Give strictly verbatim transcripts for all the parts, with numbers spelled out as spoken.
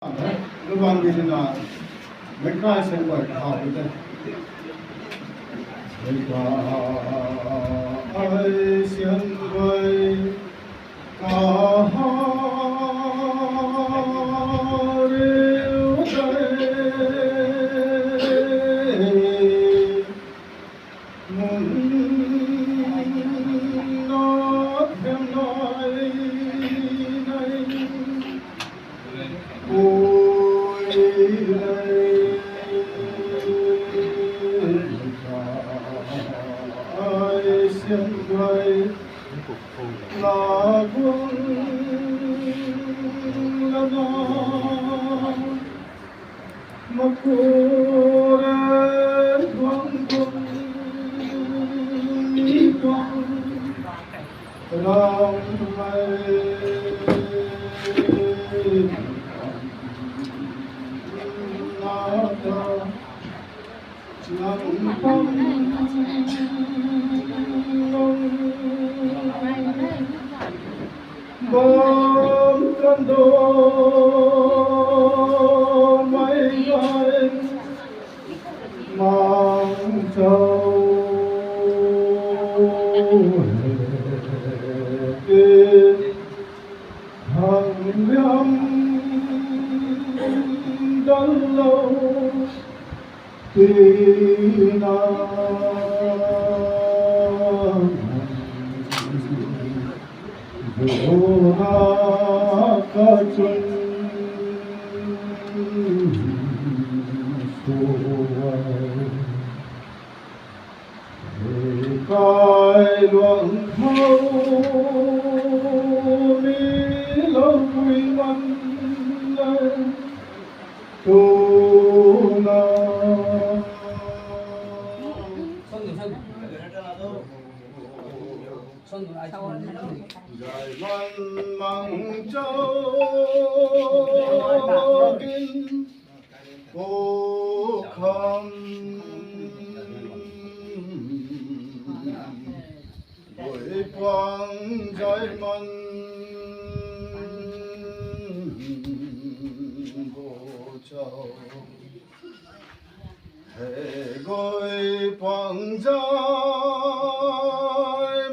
Lubang di na, mei kai sen guay khou di te. Mei kai sen guay kaha riu de. Mun na them nai nai. Ui lei. Ai siam guay. La guang lana. Makure tuang tuang mi tuang ram mei na ta nang pam nang bam kan do mei gai mang chau he te hang liam dal lou. Tina buna kachun suai. Hei kai luang khou mi lou pui man le. Tuna. Zai man mang chau gin pu kham gui pang zai man bo chau. Hei gui pang zai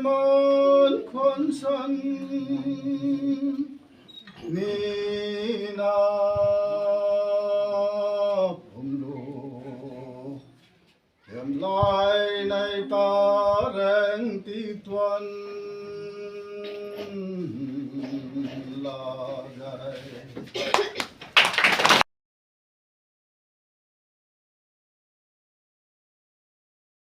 man khwan san ni na pum lu. Hiam lai nei ta reng ti tuan la gay.